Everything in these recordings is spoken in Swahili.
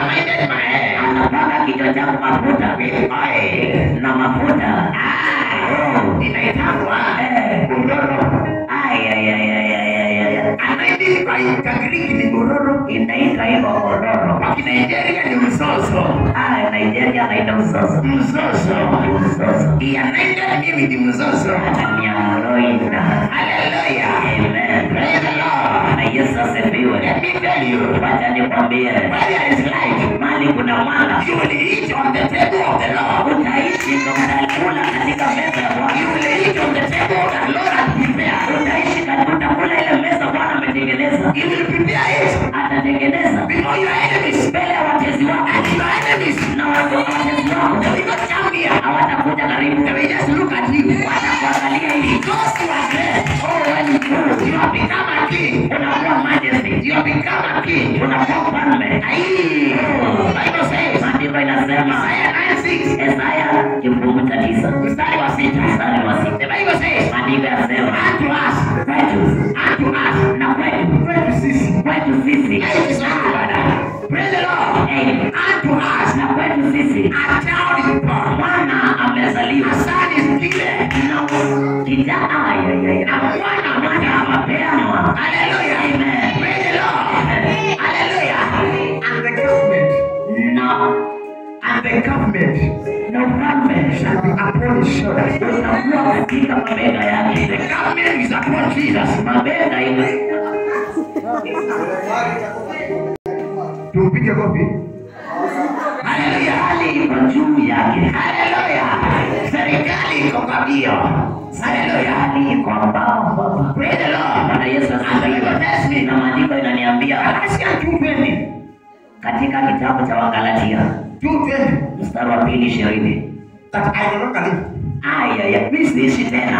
Anointed my head. Anapaka kichwa changu mafuta. With oil. Na mafuta. Inaitangwa uroro. Ay, ay, ay, ay, ay, ay, ay. Anointing kwa Kigiriki ni uroro. Inaitwa hivyo ororo. Kwa Nigeria ni mzozo. Ah, Nigeria anaita mzozo. Mzozo. Mzozo. He anointed me with mzozo. Ananianoinda. Hallelujah. Amen. Praise the Lord. Na Yesu asifiwe. Let me tell you, Wacha nikwambie, where there is light, mahali kuna mwanga, you will eat on the table of the Lord. Utaishi na utakula katika meza ya Bwana. You will eat on the table that the Lord has prepared. Utaishi katika, utakula ile meza Bwana ametengeneza. He will prepare it Atatengeneza before your enemies. mbele ya watesi wako. And your enemies, Na watesi wako they will not come near. hawatakuja karibu. They will just look at you. Watakuangalia hivi. Because you are great. Oh, wewe ni mkuu. You have become a king. Unakuwa majesty. You have become a king. Unakuwa mfalme. Aye. Bible says, Maandiko inasema Isaiah 9:6, Isaya kifungu cha 9 mstari wa 6. Mstari wa 6. The Bible says, Maandiko yasema unto us, kwetu, unto us, na kwetu, kwetu sisi. Kwetu sisi. Hey, Kiswahili bwana. Praise the Lord. Amen. Unto us, Na kwetu sisi, a child is born. Mwana amezaliwa. A son is given. Na kijana, ay, ay, ay. Na mwana Mwana amepeanwa. Hallelujah. Amen. Praise the Lord. Hallelujah. And the government, Na and the government na ufalme shall be upon his shoulders. Utakuwa katika mabega yake. The government is upon Jesus. Mabega ile. Tupige kofi. Hallelujah. Hali iko juu yake. Hallelujah. Serikali iko kwa mbio. Hallelujah. Hali iko mbao baba. Praise the Lord. Bwana Yesu And the Bible asifiwe. tells me, Na maandiko inaniambia Galatians 2:20. katika kitabu cha Wagalatia 2:20. mstari wa 2:20. That I no longer live. Aya, ya mimi siishi tena.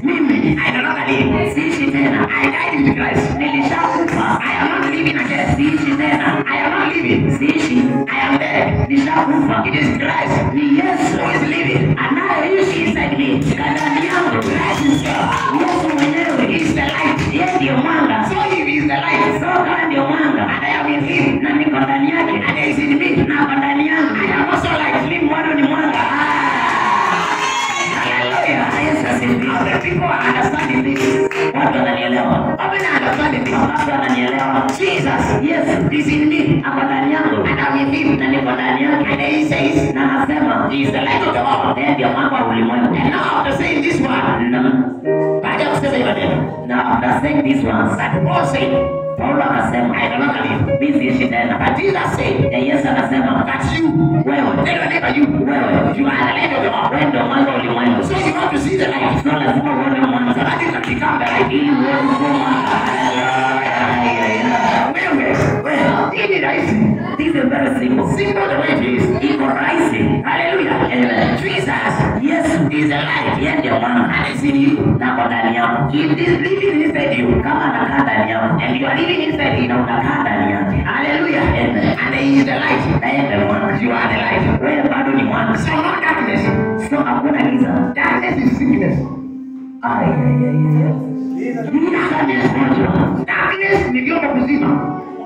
Mimi I no longer live. Siishi tena. I died with Christ. Nilishakufa. I am not living again. Siishi tena. I am not living. Siishi. I am dead. Nishakufa. It is Christ Ni Yesu who is living anayeishi inside me. ndani yangu. Christ himself Yesu mwenyewe is the light. Yeye ndiyo mwanga. So if he is the light, So kama ndiyo mwanga and I am in him, na niko ndani yake and he is in me, na ako ndani yangu, I am also light. Mimi bado ni mwanga. Hallelujah. Yesu asifiwe. How the people are understanding this? Watu wananielewa. How many are understanding this? Watu wananielewa. Jesus Yesu is in me, ako ndani yangu and I'm in him. na niko ndani yake, And he says, na anasema he is the light of the world. yeye ndiyo mwanga wa ulimwengu. And now after saying this one, Na baada ya kusema hii maneno, na after saying this ones, that Paul said, Paulo akasema I no longer live. mimi siishi tena. But Jesus said Na Yesu akasema that you, wewe, tell your neighbor you, wewe, you are the light of the world. wewe ndio mwanga wa ulimwengu. So you have to see the light So lazima uone so mwanga that you can become the light. ili uweze kuwa mwanga. Ay, ay, ay. Wewe, Wewe, hii ni rahisi. this is very simple. Simple the way it is. Iko rahisi. Hallelujah. Amen. Jesus Yesu is the light yeye ndio mwanga and is in you. na ako ndani yako. He is living inside you Kama anakaa ndani yako and you are living inside him. na unakaa ndani yake. Hallelujah. Amen. And he is the light. Na yeye ndio mwanga. You are the light. Wewe bado ni mwanga. So no darkness. So hakuna giza. Darkness is sickness. Ay, ay, ay, ay. Giza ni ugonjwa. Darkness ni vyombo kuzima.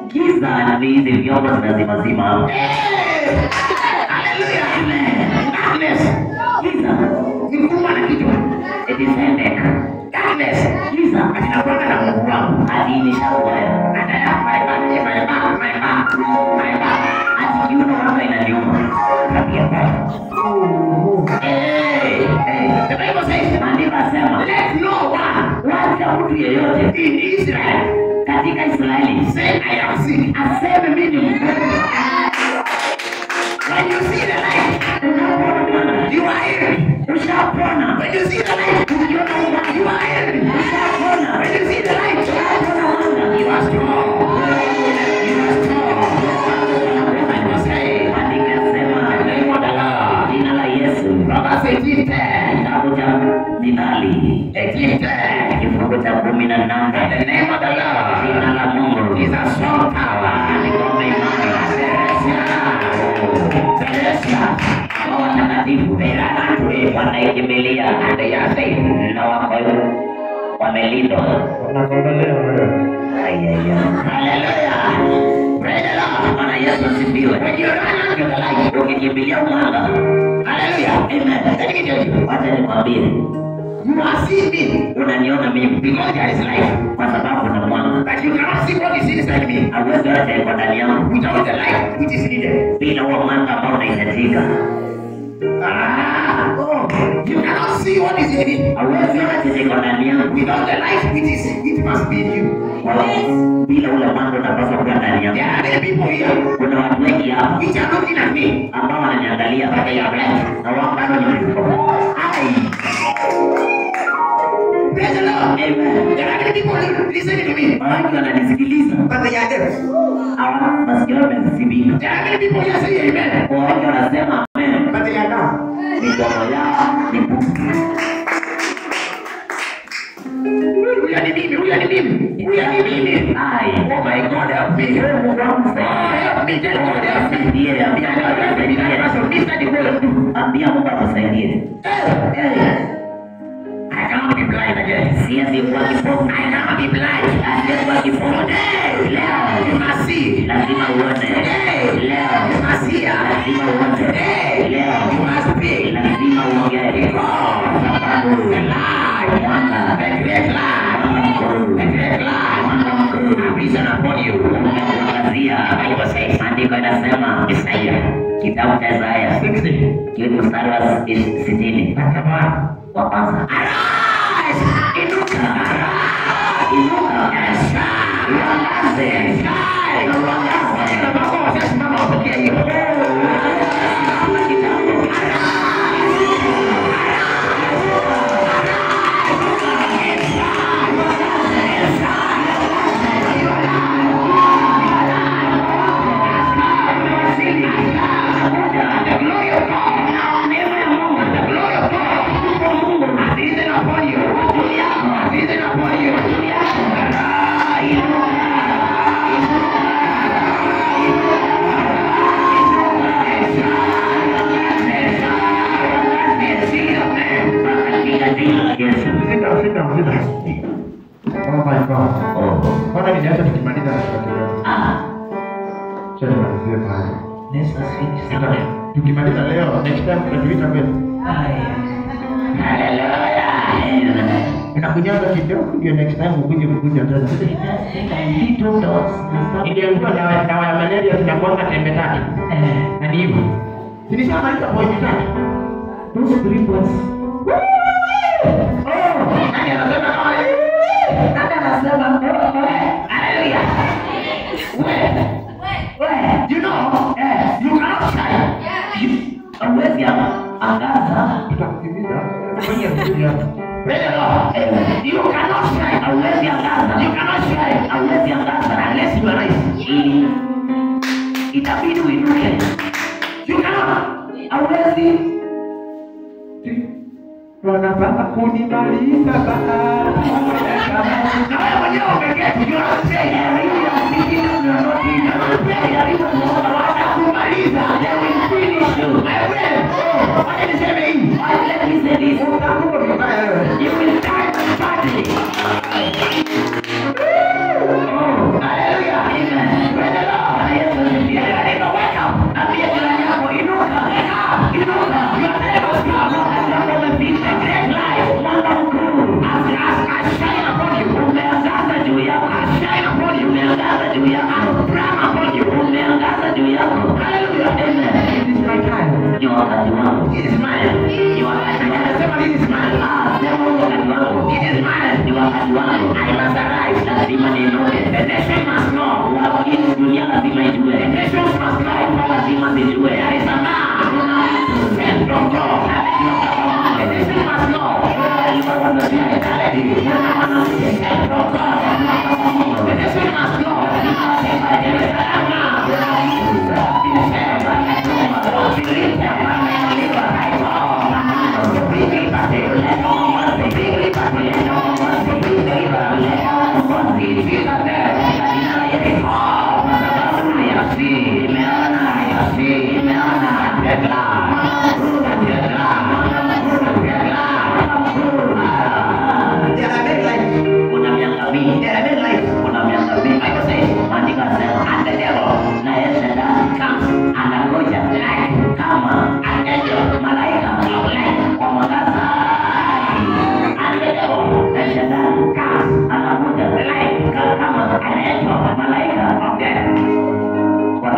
Giza ni hizi vyombo zinazimazima hapo. Hey! Hallelujah. Darkness Giza. ni kuuma na kichwa. It is headache. Darkness Giza. inakuanga na Mungu wangu. Hadi nishazoea. And I have my back, my back, my back, my back. Hadi kiuno wangu inaniuma. Tabia mbaya. Hey! Hey. The Bible says, Maandiko yasema, let no one wacha mtu yeyote in Israel katika Israeli say I am sick. aseme mimi ni mgonjwa. When you see the light, Unapoona mwanga, you are healed. ushapona. When you see the light, Ukiona mwanga, you are healed. ushapona. When you see the light, Unapoona mwanga, you are strong. You are strong. The Bible says, Maandiko yasema, the name of the Lord. jina la Yesu, Proverbs 18:10. kitabu cha Mithali 18:10. kifungu cha 18, The name of the Lord jina la Mungu is a strong tower. ni ngome imara. Celestial. Hawa watakatifu wanaikimbilia And they are saved. na wako wamelindwa. Wanakondolewa. Ay, ay, ay. Hallelujah. Praise the Lord. Bwana Yesu asifiwe. When you run unto the light, Ukikimbilia mwanga. hallelujah. Amen. Let me tell you, Wacha nikwambie, you are seeing me unaniona mimi because there is light, kwa sababu kuna mwanga. but you cannot see what is inside me Hauwezi ona chenye iko ndani yangu without the light which is needed. bila huo mwanga ambao unahitajika. Ah, Oh, you cannot see what is in me hauwezi ona chenye iko ndani yangu without the light which is it must be in you. Kwa bila ule mwanga unapaswa kuwa ndani yangu. There are many people here Kuna watu wengi hapa which are looking at me, ambao wananiangalia but they are blind. na wao bado ni vipofu. Ai, Praise the Lord. amen. There are many people listening to me, Wengi wananisikiliza but they are deaf. hawa masikio yamezibika. There are many people here saying amen, Wengi wanasema amen, but they are down. midomo yao ni butu. Huyu ni mimi, huyu ni mimi, huyu ni mimi. Ai, Oh my God, help me. Mungu wangu Oh, help me, tell God help me. Ndiye, Me, I don't have to be that person. Mr. The world. ambia Mungu akusaidie. Hey, I cannot be blind again. Siwezi kuwa kipofu, I cannot be blind. siwezi kuwa kipofu. Today, Leo you must see. lazima uone, Today, leo you must hear. lazima uone, Today, leo you must speak. lazima uongee, Because sababu the light, mwanga the great light, mkuu, the great light, mwanga mkuu has risen upon you. umekuangazia. Bible says, Maandiko inasema Isaiah kitabu cha Isaya 60, kitu mstari wa 60 verse number 1. wa kwanza, Arise, inuka, inuka, and shine, uangaze, shine. uangaze. Na baba washasimama wapokee hiyo. Simama kitambo. The glory of God, Neema ya Mungu the glory of God has risen upon you. Has risen upon you. Arise, katika jina la Yesu. Sit down, sit down, sit down. Oh my God. Oh. Bwana niliacha tukimaliza na kidogo. Ah, Acha nimalizie pale. let's us finish somewhere. Tukimaliza leo, next time tutatuita kweli. Hallelujah. Amen. Unakunyaga kidogo ndio next time ukuje kukunywa tena. Little dots. Niliambiwa dawa ya malaria zinakuanga tembe tatu. Na ni hivyo. Si nishamaliza point tatu. Those three points. Oh, nani anasema kama hivi? Nani anasema Hallelujah. Well, you know, you cannot shine. hauwezi angaza, Tutakukimbiza. Fanya vizuri hapa. Praise the Lord. You cannot shine. hauwezi angaza, You cannot shine hauwezi angaza unless you arise. ili itabidi uinuke. You cannot. Hauwezi. Wanataka kunimaliza baba. Na wewe mwenyewe umeketi, you are not praying. Jaribu kuomba, Watakumaliza. they will finish you. My friend, wacha niseme hii. Let me say this. Utakufa vibaya wewe. You will die badly. Oh, Hallelujah. amen. Praise the Lord. Bwana Yesu asifiwe. Everybody wake up. Ambia jirani yako, inuka, Wake up. inuka. Your time has come. Wakati wako umefika. The great light Mwanga mkuu has shined upon you. umeangaza juu yako, Has shined upon you. umeangaza juu yako, Sprang upon you. umeangaza juu yako. Hallelujah. Amen. It is my time. Ni wakati wangu, It is mine. ni wakati wangu. Anasema this is mine. Ah, sema huu wakati wangu, It is mine. ni wakati wangu. I must arise. Lazima niinuke. The nation must know. Lakini dunia lazima The ijue, nations must know. taifa lazima zijue. There is a man Kuna mtu sent from God. ametoka kwa Mungu. The nation must know. Taifa wanajua. There is a lady Kuna mwanamke sent from God. ametoka kwa Mungu. The nation must know. Lazima taifa There ijue. is a man Kuna mtu been sent ametumwa, to be lifted ameinuliwa by God. na Mungu. To bring liberty. Kuleta ukombozi. To bring liberty. Kuleta ukombozi. To bring deliverance. Kuleta ukombozi. In Jesus' name. Katika jina la Yesu. Because Kwa sababu I have seen. nimeona, I have seen. nimeona The light. The light. The light. There are many lights. kuna mianga mingi, There are many lights. kuna mianga mingi. Bible says, Maandiko yanasema and the devil naye shetani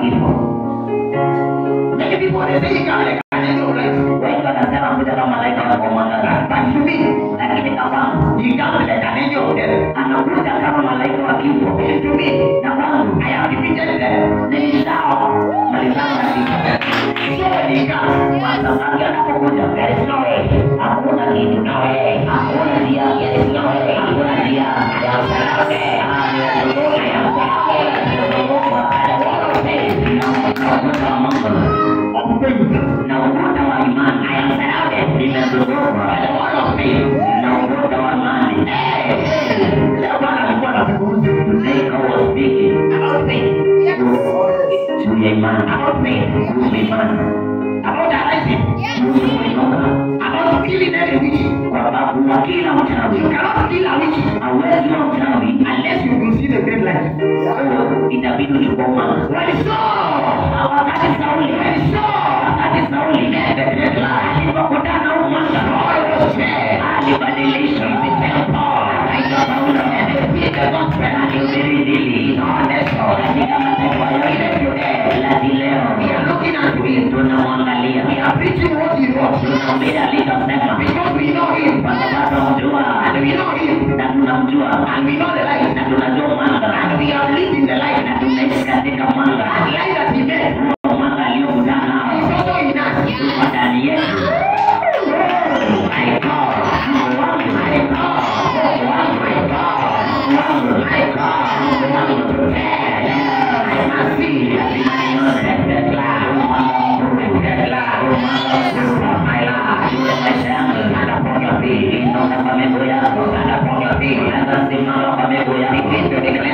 kifo. Many people, they say he comes like an angel of light. Wengi wanasema kuja kama malaika wa mwangaza, But to me, lakini kwa kwangu he comes like an angel of death. anakuja kama malaika wa kifo. And to me, Na kwangu I have defeated death. nilishamalizana na kifo. So when he comes, Kwa sababu anapokuja, there is no way. Hakuna kitu, No way. Hakuna njia, There is no way. Hakuna njia. I am surrounded. Ah, I am surrounded nimezungukwa by the wall of faith. na ukuta wa Mungu, Of faith. Na ukuta wa imani. I am surrounded Nimezungukwa by the wall of faith. Na ukuta wa imani. Hey! Leo Bwana alikuwa anazungumza Today God was speaking about faith. Juu ya imani, About faith. Kuhusu imani, About arising. Kuhusu kuinuka, About killing every witch. Kwamba kuwa kila mchawi. You cannot kill a witch Hauwezi kuwa mchawi unless you can see the great light. Itabidi uchukue mwanga. When Saul, Wakati Sauli, when Saul wakati Sauli met the great light, alipokutana na huu mwanga, Saul was changed. Alibadilisha, He Paul. Akaitwa Paulo, And he preached the gospel alihubiri Injili in all nations. Katika mataifa yote. Even today, Hadi leo we are looking unto him. Tunamwangalia, We are preaching what he wrote tunahubiri alichosema, because we know him. Kwa sababu tunamjua And we know him. Na tunamjua And we know the light. Na tunajua mwanga And we have lived in the light. Na tunaishi katika mwanga. And the light that he met Huo mwanga aliokutana nao is also in us. Uko ndani yetu. My God, Mungu wangu, my God, Mungu wangu, my God, Mungu wangu, my God. Mungu wangu. Today, I must see Lazima nione the great light. huu mwanga mkuu, The great light huu mwanga mkuu upon my life. Juu ya maisha yangu. Stand upon your feet. Inuka kwa miguu yako, Stand upon your feet. Unaweza simama kwa miguu yako. Begin to declare.